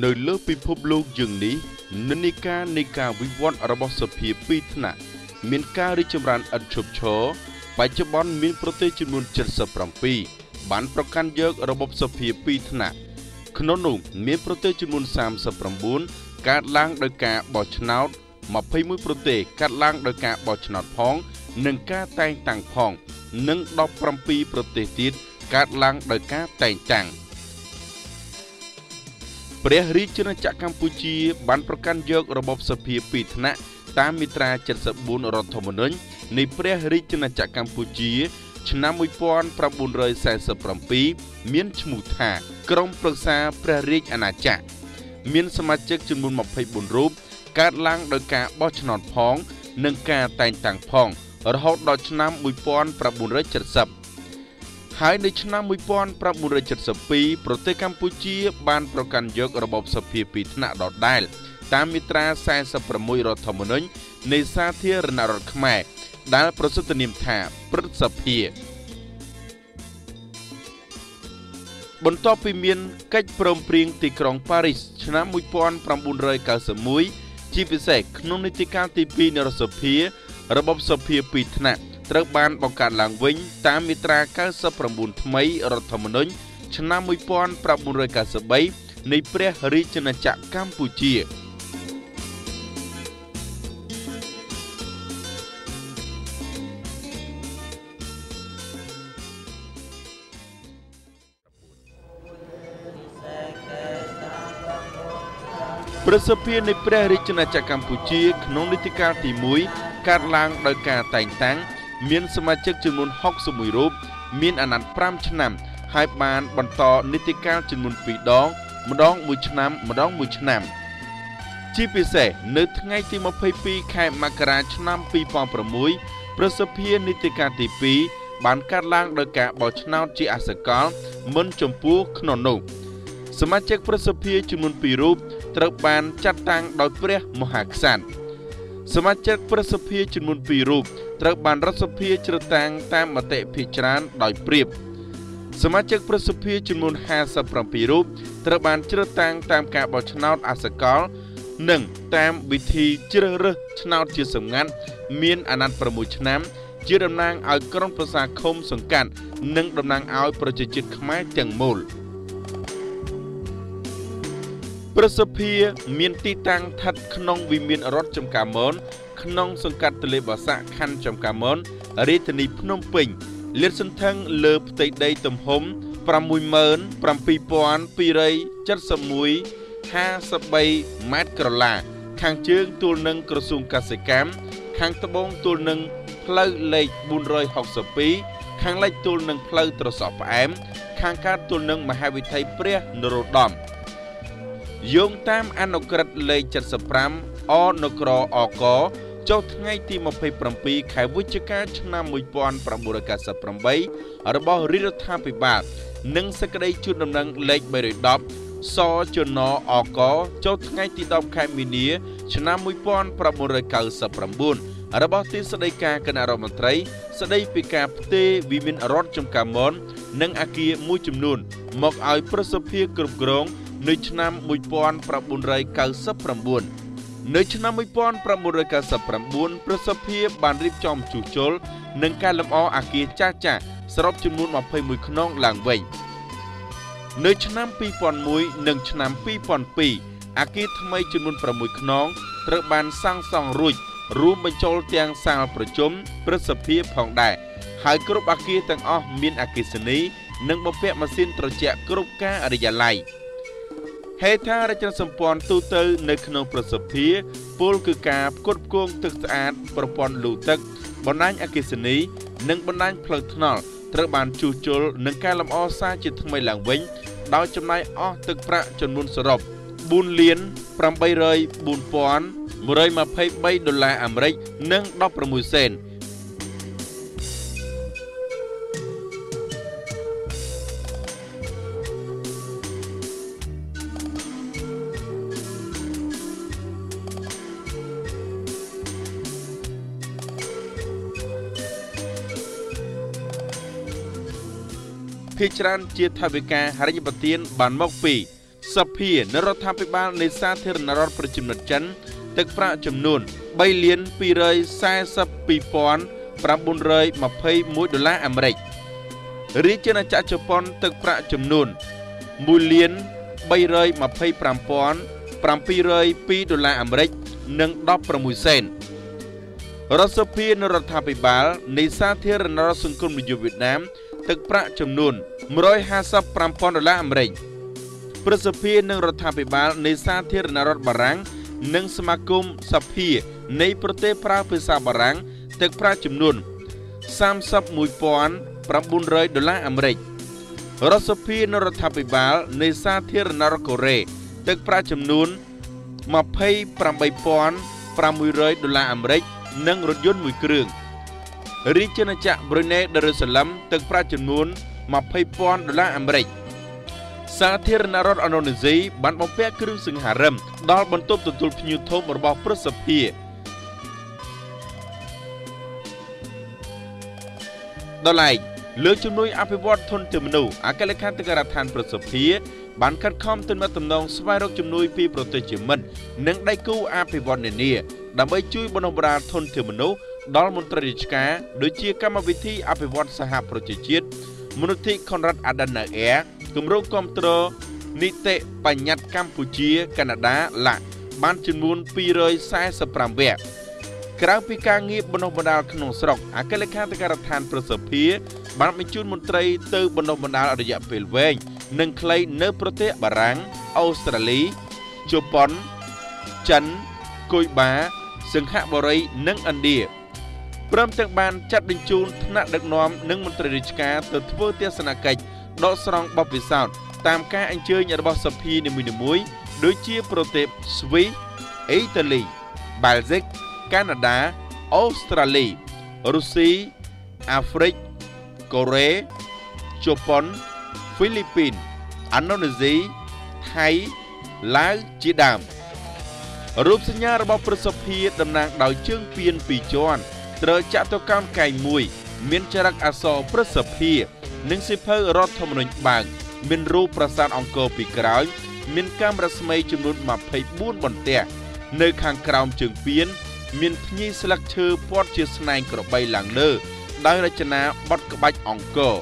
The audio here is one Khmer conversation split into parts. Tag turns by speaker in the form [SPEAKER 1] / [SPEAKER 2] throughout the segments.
[SPEAKER 1] នៅលើពិភពលោកយើងនេះនិន្នាការនៃការវិវត្តរបស់សភាពីរថ្នាក់មានការរីកចម្រើនឥតឈប់ឈរបច្ចុប្បន្នមានប្រទេសចំនួន77បានប្រកាន់យករបបសភាពីរថ្នាក់ក្នុងនោះមានប្រទេសចំនួន39កើតឡើងដោយការបោះឆ្នោត21ប្រទេសកើតឡើងដោយការបោះឆ្នោតផងនិងការតែងតាំងផងនិង17ប្រទេសទៀតកើតឡើងដោយការតែងតាំងព្រះរាជាណាចក្រកម្ពុជាបានប្រកាន់យករបបសភាពីរថ្នាក់តាមមាត្រា74រដ្ឋធម្មនុញ្ញនៃព្រះរាជាណាចក្រកម្ពុជាឆ្នាំ1947មានឈ្មោះថាក្រុមប្រឹក្សាព្រះរាជអាណាចក្រមានសមាជិកចំនួន24រូបកើតឡើងដោយការបោះឆ្នោតផងនិងការតែងតាំងផងរហូតដល់ឆ្នាំ1970ហើយនៅឆ្នាំ1972ប្រទេសកម្ពុជាបានប្រកាន់យករបបសភាពីរថ្នាក់ដដែលតាមមាត្រា46រដ្ឋធម្មនុញ្ញនៃសាធារណរដ្ឋខ្មែរដែលប្រសិទ្ធនាមថាព្រឹទ្ធសភាបន្ទាប់ពីមានកិច្ចព្រមព្រៀងទីក្រុងប៉ារីសឆ្នាំ1991ជាពិសេសក្នុងនីតិកាលទី2នៃរដ្ឋសភារបបសភាពីរថ្នាក់ត្រូវបានបង្កើតឡើងវិញតាមមាត្រា99ថ្មីរដ្ឋធម្មនុញ្ញឆ្នាំ1993នៃព្រះរាជាណាចក្រកម្ពុជាព្រឹទ្ធសភានៃព្រះរាជាណាចក្រកម្ពុជាក្នុងនីតិកាលទី1កើតឡើងដោយការតែងតាំងមានសមាជិកចំនួន61រូបមានអាណត្តិ5ឆ្នាំហើយបានបន្តនីតិកាលចំនួន2ដងម្ដង1ឆ្នាំម្ដង1ឆ្នាំជាពិសេសនៅថ្ងៃទី22ខែមករាឆ្នាំ2006ព្រឹទ្ធសភានីតិកាលទី2បានកើតឡើងដោយការបោះឆ្នោតជាអសកលមិនចំពោះក្នុងនោះសមាជិកព្រឹទ្ធសភាចំនួន2រូបត្រូវបានចាត់តាំងដោយព្រះមហាក្សត្រសមាជិកព្រឹទ្ធសភាចំនួន2រូបត្រូវបានរដ្ឋសភាជ្រើសតាំងតាមមតិភាគច្រើនដោយព្រាបសមាជិកព្រឹទ្ធសភាចំនួន57រូបត្រូវបានជ្រើសតាំងតាមការបោះឆ្នោតអសកលនិងតាមវិធីជ្រើសរើសឆ្នោតជាសម្ងាត់មានអាណត្តិ6ឆ្នាំជាតំណាងឲ្យក្រុមប្រឹក្សាឃុំសង្កាត់និងតំណាងឲ្យប្រជាជាតិខ្មែរទាំងមូលព្រឹទ្ធសភាមានទីតាំងស្ថិតក្នុងវិមានរដ្ឋចំការមនក្នុងសង្កាត់ទន្លេបាសាក់ខណ្ឌចំការមនរាជធានីភ្នំពេញលាតសន្ធឹងលើផ្ទៃដីទំហំ 67271.53 ម៉ែត្រក្រឡាខាងជើងទួលនឹងក្រសួងកសិកម្មខាងត្បូងទួលនឹងផ្លូវលេខ462ខាងលិចទួលនឹងផ្លូវត្រសក់ផ្អែមខាងកើតទួលនឹងមហាវិថីព្រះនរោត្តមយោងតាមអនុក្រឹត្យលេខ75អនក្រអកចុះថ្ងៃទី27ខែវិច្ឆិកាឆ្នាំ1998របស់រាជរដ្ឋាភិបាលនិងសេចក្តីជូនដំណឹងលេខ310សជនអកចុះថ្ងៃទី10ខែមីនាឆ្នាំ1999របស់ទីស្តីការគណៈរដ្ឋមន្ត្រីស្តីពីការផ្ទេរវិមានរដ្ឋចំការមននិងអគារមួយចំនួនមកឲ្យព្រឹទ្ធសភាគ្រប់គ្រងនៅឆ្នាំ1999នៅឆ្នាំ1999ព្រឹទ្ធសភាបានរៀបចំជួសជុលនិងកែលម្អអគារចាស់ៗសរុបចំនួន21ខ្នងឡើងវិញនៅឆ្នាំ2001និងឆ្នាំ2002អគារថ្មីចំនួន6ខ្នងត្រូវបានសាងសង់រួចរួមបញ្ចូលទាំងសាលប្រជុំព្រឹទ្ធសភាផងដែរហើយគ្រប់អគារទាំងអស់មានអគ្គិសនីនិងបំពាក់ម៉ាស៊ីនត្រជាក់គ្រប់ការិយាល័យហេដ្ឋារចនាសម្ព័ន្ធទូទៅនៅក្នុងព្រឹទ្ធសភាពលគឺការផ្គត់ផ្គង់ទឹកស្អាតប្រព័ន្ធលូទឹកបណ្ដាញអគ្គិសនីនិងបណ្ដាញផ្លូវថ្នល់ត្រូវបានជួសជុលនិងកែលម្អសារជាថ្មីឡើងវិញដោយចំណាយអស់ទឹកប្រាក់ចំនួនសរុប4,804,123ដុល្លារអាមេរិកនិង16សេនភាគច្រើនជាថវិកាហិរញ្ញប្បទានបានមកពី សភានៅរដ្ឋាភិបាលនៃសាធារណរដ្ឋប្រជាមានិតចិនទឹកប្រាក់ចំនួន 3,242,921 ដុល្លារអាមេរិករាជាណាចក្រជប៉ុនទឹកប្រាក់ចំនួន 1,325,702 ដុល្លារអាមេរិកនិង16សេនរដ្ឋសភានៅរដ្ឋាភិបាលនៃសាធារណរដ្ឋសង្គមនិយមវៀតណាមទឹកប្រាក់ចំនួន 155,000 ដុល្លារអាមេរិកព្រឹទ្ធសភានិងរដ្ឋាភិបាលនៃសាធារណរដ្ឋបារាំងនិងសមាគមសភានៃប្រទេសប្រើភាសាបារាំងទឹកប្រាក់ចំនួន 31,900 ដុល្លារអាមេរិករដ្ឋសភានិងរដ្ឋាភិបាលនៃសាធារណរដ្ឋកូរ៉េទឹកប្រាក់ចំនួន 28,600 ដុល្លារអាមេរិកនិងរថយន្តមួយគ្រឿងរាជាណាចក្រប្រ៊ុយណេដារូសាឡឹមទឹកប្រាក់ចំនួន 20,000 ដុល្លារអាមេរិកសាធារណរដ្ឋឥណ្ឌូនេស៊ីបានបំពាក់គ្រឿងសង្ហារឹមដល់បន្ទប់ទទួលភ្ញៀវធំរបស់ព្រឹទ្ធសភាដល់ឡែកលើជំនួយអភិវឌ្ឍធនធានមនុស្សអគ្គលេខាធិការដ្ឋានព្រឹទ្ធសភាបានខិតខំទំនាក់ទំនងស្វែងរកជំនួយពីប្រទេសជាមិត្តនិងដៃគូអភិវឌ្ឍនានាដើម្បីជួយបណ្ដុះបណ្ដាលធនធានមនុស្សដល់មន្ត្រីរាជការដូចជាកម្មវិធីអភិវឌ្ឍសហប្រជាជាតិមូលនិធិខុនរ៉ាត់អាដានអែគម្រោងគាំទ្រនីតិបញ្ញត្តិកម្ពុជាកាណាដាឡាក់បានចំនួន245វគ្គក្រៅពីការងារបណ្ដុះបណ្ដាលក្នុងស្រុកអគ្គលេខាធិការដ្ឋានប្រសិទ្ធភាពបានបញ្ជូនមន្ត្រីទៅបណ្ដុះបណ្ដាលរយៈពេលវែងនិងខ្លីនៅប្រទេសបារាំងអូស្ត្រាលីជប៉ុនចិនគុយបាសិង្ហបុរីនិងឥណ្ឌាព្រមទាំងបានចាត់បញ្ជូនថ្នាក់ដឹកនាំនិងមន្ត្រីរាជការទៅធ្វើទស្សនកិច្ចដកស្រង់បទពិសោធន៍តាមការអញ្ជើញរបស់សភានីមួយៗដូចជាប្រទេសស្វីសអ៊ីតាលីបែលហ្សិកកាណាដាអូស្ត្រាលីរុស្ស៊ីអាហ្វ្រិកកូរ៉េជប៉ុនហ្វីលីពីនឥណ្ឌូនេស៊ីថៃឡាវជាដើមរូបសញ្ញារបស់ព្រឹទ្ធសភាតំណាងដោយជើងពានពីរជាន់ត្រូវចាក់ទៅកោនកែងមួយមានចរិតអក្សរព្រឹទ្ធសភានិងសៀវភៅរដ្ឋធម្មនុញ្ញបើកមានរូបប្រាសាទអង្គរពីក្រោយមានកាំរស្មីចំនួន24បន្ទះនៅខាងក្រោមជើងពានមានភ្ញីស្លឹកឈើព័ទ្ធជាស្នែងក្របីឡើងលើដោយរចនាបថក្បាច់អង្គរ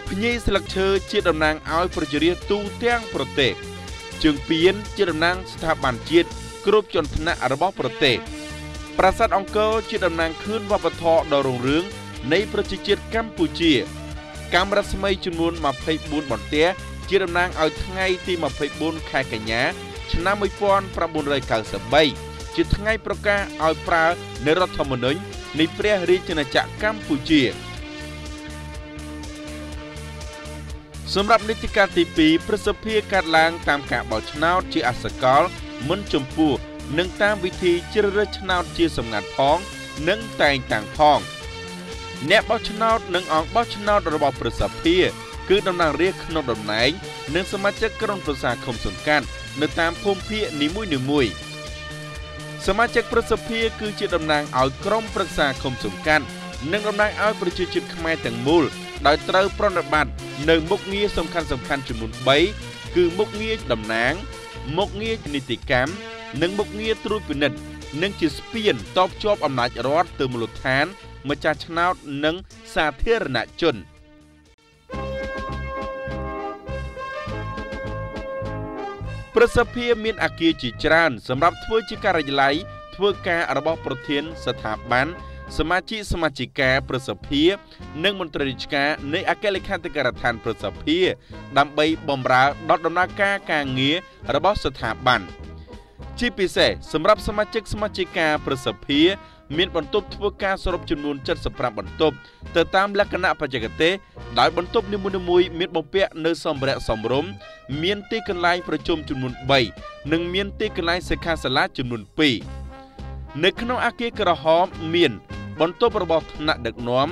[SPEAKER 1] ភ្ញីស្លឹកឈើជាតំណាងឲ្យប្រជារាស្ត្រទូទាំងប្រទេសជើងពានជាតំណាងស្ថាប័នជាតិគ្រប់ជាន់ថ្នាក់របស់ប្រទេសប្រាសាទអង្គរជាតំណាងខឿនវប្បធម៌ដ៏រុងរឿងនៃប្រជាជាតិកម្ពុជាកាំរស្មីចំនួន24បន្ទះជាតំណាងឲ្យថ្ងៃទី24ខែកញ្ញាឆ្នាំ1993ជាថ្ងៃប្រកាសឲ្យប្រើនៅរដ្ឋធម្មនុញ្ញនៃព្រះរាជាណាចក្រកម្ពុជាសម្រាប់នីតិកាលទី2ព្រឹទ្ធសភាកាត់ឡើងតាមការបោះឆ្នោតជាអសកលមិនចំពោះនិងតាមវិធីជ្រើសរើសឆ្នោតជាសម្ងាត់ផងនិងតែងតាំងផងអ្នកបោះឆ្នោតនិងអង្គបោះឆ្នោតរបស់ព្រឹទ្ធសភាគឺតំណាងរាស្ត្រក្នុងតំណែងនិងសមាជិកក្រុមប្រឹក្សាឃុំសង្កាត់នៅតាមភូមិភាគនីមួយៗសមាជិកព្រឹទ្ធសភាគឺជាតំណាងឲ្យក្រុមប្រឹក្សាឃុំសង្កាត់និងតំណាងឲ្យប្រជាជាតិខ្មែរទាំងមូលដោយត្រូវប្រណិប័តនៅមុខងារសំខាន់ៗចំនួន3គឺមុខងារតំណាងមុខងារនីតិកម្មនិងមុខងារត្រួតពិនិត្យនិងជាស្ពានតភ្ជាប់អំណាចរដ្ឋទៅមូលដ្ឋានម្ចាស់ឆ្នោតនិងសាធារណជនព្រឹទ្ធសភាមានអគារជាច្រើនសម្រាប់ធ្វើជាការិយាល័យធ្វើការរបស់ប្រធានស្ថាប័នសមាជិកសមាជិកាព្រឹទ្ធសភានិងមន្ត្រីរាជការនៃអគ្គលេខាធិការដ្ឋានព្រឹទ្ធសភាដើម្បីបម្រើដល់ដំណើរការការងាររបស់ស្ថាប័នជាពិសេសសម្រាប់សមាជិកសមាជិកាព្រឹទ្ធសភាមានបន្ទប់ធ្វើការសរុបចំនួន75បន្ទប់ទៅតាមលក្ខណៈបច្ចេកទេសដោយបន្ទប់នីមួយៗមានបំពាក់នៅសម្ភារៈសមរម្យមានទីកន្លែងប្រជុំចំនួន3និងមានទីកន្លែងសិក្ខាសាលាចំនួន2នៅក្នុងអគារក្រហមមានបន្ទប់របស់ថ្នាក់ដឹកនាំ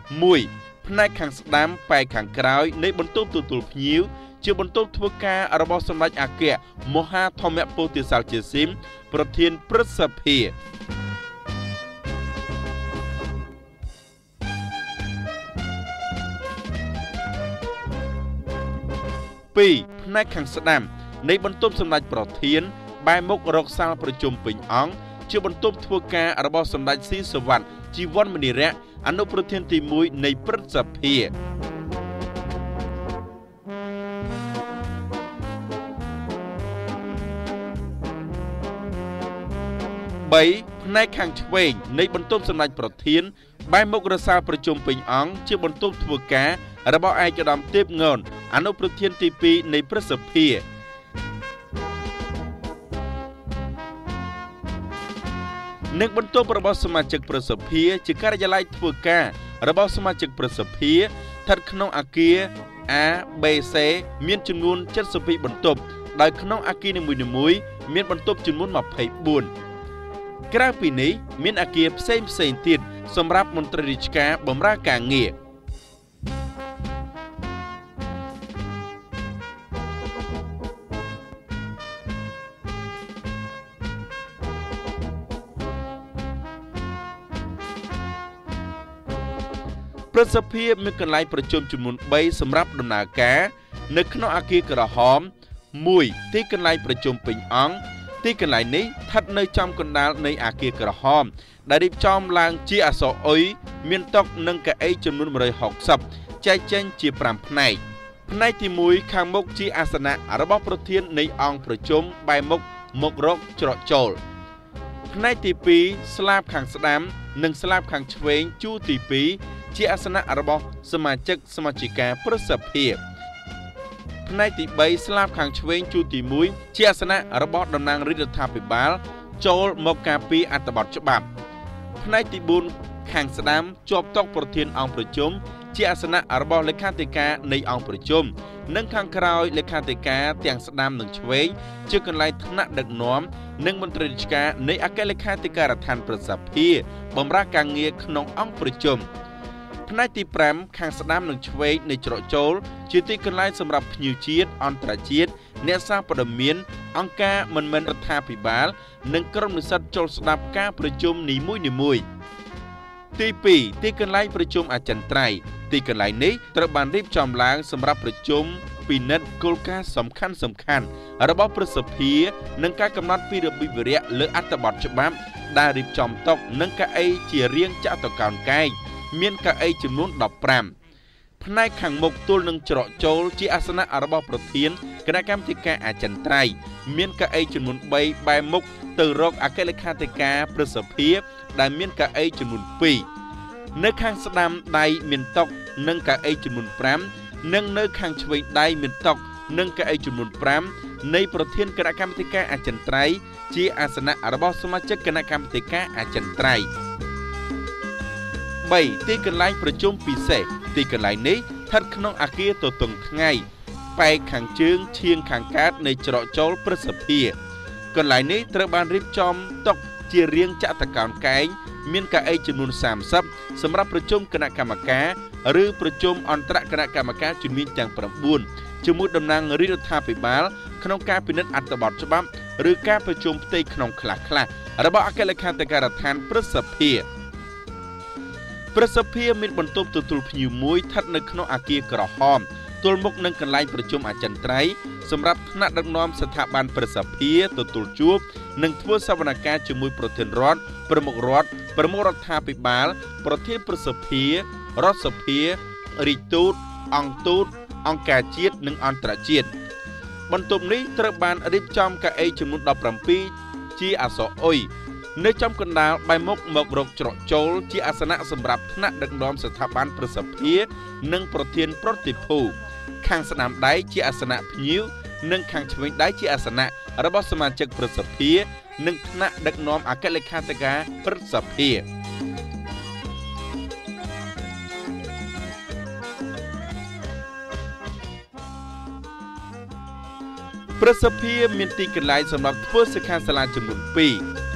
[SPEAKER 1] 1ផ្នែកខាងស្ដាំប៉ែកខាងក្រោយនៃបន្ទប់ទទួលភ្ញៀវជាបន្ទប់ធ្វើការរបស់សម្ដេចអគ្គមហាធម្មពោធិសាលជាស៊ីមប្រធានព្រឹទ្ធសភា 2ផ្នែកខាងស្ដាំនៃបន្ទប់សម្ដេចប្រធានបែរមុខរកសាលប្រជុំពេញអង្គជាបន្ទប់ធ្វើការរបស់សម្ដេចស៊ីសុវត្ថិជីវ័នមនីរៈអនុប្រធានទី1នៃព្រឹទ្ធសភា3ផ្នែកខាងឆ្វេងនៃបន្ទប់សម្ដេចប្រធានបែរមុខរសាលប្រជុំពេញអង្គជាបន្ទប់ធ្វើការរបស់ឯកឧត្តមទេពងនអនុប្រធានទី2នៃព្រឹទ្ធសភានិងបន្ទប់របស់សមាជិកព្រឹទ្ធសភាជាការិយាល័យធ្វើការរបស់សមាជិកព្រឹទ្ធសភាស្ថិតក្នុងអគារ A B C មានចំនួន72បន្ទប់ដោយក្នុងអគារនីមួយៗមានបន្ទប់ចំនួន24ក្រៅពីនេះមានអគារផ្សេងៗទៀតសម្រាប់មន្ត្រីរាជការបម្រើការងារព្រឹទ្ធសភាមានកន្លែងប្រជុំចំនួន3សម្រាប់ដំណើរការនៅក្នុងអគារក្រហម1ទីកន្លែងប្រជុំពេញអង្គទីកន្លែងនេះស្ថិតនៅចំកណ្ដាលនៃអគារក្រហមដែលរៀបចំឡើងជាអក្សរអុយមានតុនិងកៅអីចំនួន160ចែកចេញជា5ផ្នែកផ្នែកទី1ខាងមុខជាអាសនៈរបស់ប្រធាននៃអង្គប្រជុំបែរមុខមករកច្រកចូលផ្នែកទី2ស្លាបខាងស្ដាំនិងស្លាបខាងឆ្វេងជួរទី2ជាអាសនៈរបស់សមាជិកសមាជិកាព្រឹទ្ធសភាផ្នែកទី3ស្លាបខាងឆ្វេងជួរទី1ជាអាសនៈរបស់តំណាងរាជរដ្ឋាភិបាលចូលមកការពារអត្ថបទច្បាប់ផ្នែកទី4ខាងស្ដាំជាប់តុប្រធានអង្គប្រជុំជាអាសនៈរបស់លេខាធិការនៃអង្គប្រជុំនិងខាងក្រោយលេខាធិការទាំងស្ដាំនិងឆ្វេងជាកន្លែងថ្នាក់ដឹកនាំនិងមន្ត្រីរាជការនៃអគ្គលេខាធិការដ្ឋានព្រឹទ្ធសភាបម្រើការងារក្នុងអង្គប្រជុំផ្នែកទី5ខាងស្ដាំនិងឆ្វេងនៃច្រកចូលជាទីកន្លែងសម្រាប់ភ្ញៀវជាតិអន្តរជាតិអ្នកសារព័ត៌មានអង្គការមិនមែនរដ្ឋាភិបាលនិងក្រុមនិស្សិតចូលស្ដាប់ការប្រជុំនីមួយៗទី2ទីកន្លែងប្រជុំអចិន្ត្រៃយ៍ទីកន្លែងនេះត្រូវបានរៀបចំឡើងសម្រាប់ប្រជុំពិនិត្យគោលការណ៍សំខាន់ៗរបស់ព្រឹទ្ធសភានិងការកំណត់ពីរបៀបវិរៈលើអត្ថបទច្បាប់ដែលរៀបចំតុនិងកៅអីជារាងចតុកោណកែងមានកៅអីចំនួន15ផ្នែកខាងមុខទល់នឹងច្រកចូលជាអាសនៈរបស់ប្រធានគណៈកម្មាធិការអចិន្ត្រៃយ៍មានកៅអីចំនួន3បែរមុខទៅរកអគ្គលេខាធិការព្រឹទ្ធសភាដែលមានកៅអីចំនួន2នៅខាងស្ដាំដៃមានតុនិងកៅអីចំនួន5និងនៅខាងឆ្វេងដៃមានតុនិងកៅអីចំនួន5នៃប្រធានគណៈកម្មាធិការអចិន្ត្រៃយ៍ជាអាសនៈរបស់សមាជិកគណៈកម្មាធិការអចិន្ត្រៃយ៍3ទីកន្លែងប្រជុំពិសេសទីកន្លែងនេះស្ថិតក្នុងអគារទទឹងថ្ងៃប៉ែកខាងជើងឈៀងខាងកើតនៃច្រកចូលព្រឹទ្ធសភាកន្លែងនេះត្រូវបានរៀបចំតុជារាងចតុកោណកែងមានកៅអីចំនួន30សម្រាប់ប្រជុំគណៈកម្មការឬប្រជុំអន្តរគណៈកម្មការជំនាញទាំង9ជាមួយតំណាងរាជរដ្ឋាភិបាលក្នុងការពិនិត្យអត្ថបទច្បាប់ឬការប្រជុំផ្ទៃក្នុងខ្លះៗរបស់អគ្គលេខាធិការដ្ឋានព្រឹទ្ធសភាព្រឹទ្ធសភាមានបន្ទប់ទទួលភ្ញៀវមួយស្ថិតនៅក្នុងអគារក្រហមទល់មុខនឹងកន្លែងប្រជុំអចិន្ត្រៃយ៍សម្រាប់ថ្នាក់ដឹកនាំស្ថាប័នព្រឹទ្ធសភាទទួលជួបនិងធ្វើសវនកម្មជាមួយប្រធានរដ្ឋប្រមុខរដ្ឋប្រមុខរដ្ឋាភិបាលប្រធានព្រឹទ្ធសភារដ្ឋសភារាជទូតអង្គទូតអង្គការជាតិនិងអន្តរជាតិបន្ទប់នេះត្រូវបានរៀបចំកៅអីចំនួន17ជាអក្សរអុយនៅចំកណ្ដាលបែរមុខមករកច្រកចូលជាអាសនៈសម្រាប់ថ្នាក់ដឹកនាំស្ថាប័នព្រឹទ្ធសភានិងប្រធានប្រតិភូខាងស្ដាំដៃជាអាសនៈភ្ញៀវនិងខាងឆ្វេងដៃជាអាសនៈរបស់សមាជិកព្រឹទ្ធសភានិងថ្នាក់ដឹកនាំអគ្គលេខាធិការព្រឹទ្ធសភាព្រឹទ្ធសភាមានទីកន្លែងសម្រាប់ធ្វើសិក្ខាសាលាចំនួន2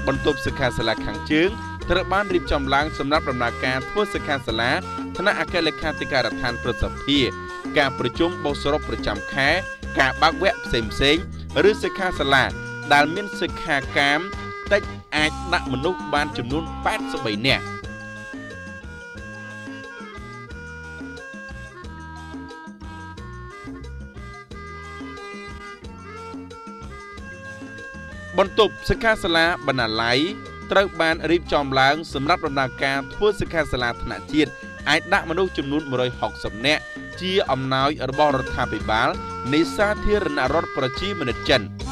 [SPEAKER 1] បន្ទប់សិក្ខាសាលាខាងជើងត្រូវបានរៀបចំឡើងសម្រាប់ដំណើរការធ្វើសិក្ខាសាលាថ្នាក់អគ្គលេខាធិការដ្ឋានព្រឹទ្ធសភាការប្រជុំបូកសរុបប្រចាំខែការបើកវគ្គផ្សេងៗឬសិក្ខាសាលាដែលមានសិក្ខាកាមតិចអាចដាក់មនុស្សបានចំនួន83នាក់ បន្ទប់សិក្ខាសាលាបណ្ណាល័យត្រូវបានរៀបចំឡើងសម្រាប់ដំណើរការធ្វើសិក្ខាសាលាថ្នាក់ជាតិ អាចដាក់មនុស្សចំនួន160នាក់ ជាអំណោយរបស់រដ្ឋាភិបាលនៃសាធារណរដ្ឋប្រជាមានិតចិន។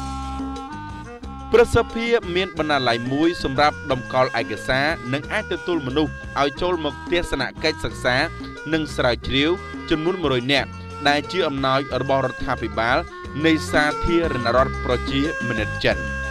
[SPEAKER 1] ព្រឹទ្ធសភាមានបណ្ណាល័យមួយសម្រាប់តម្កល់ឯកសារ និងអាចទទួលមនុស្សឲ្យចូលមកទស្សនកិច្ចសិក្សានិងស្រាវជ្រាវចំនួន100នាក់ ដែលជាអំណោយរបស់រដ្ឋាភិបាលនៃសាធារណរដ្ឋប្រជាមានិតចិន។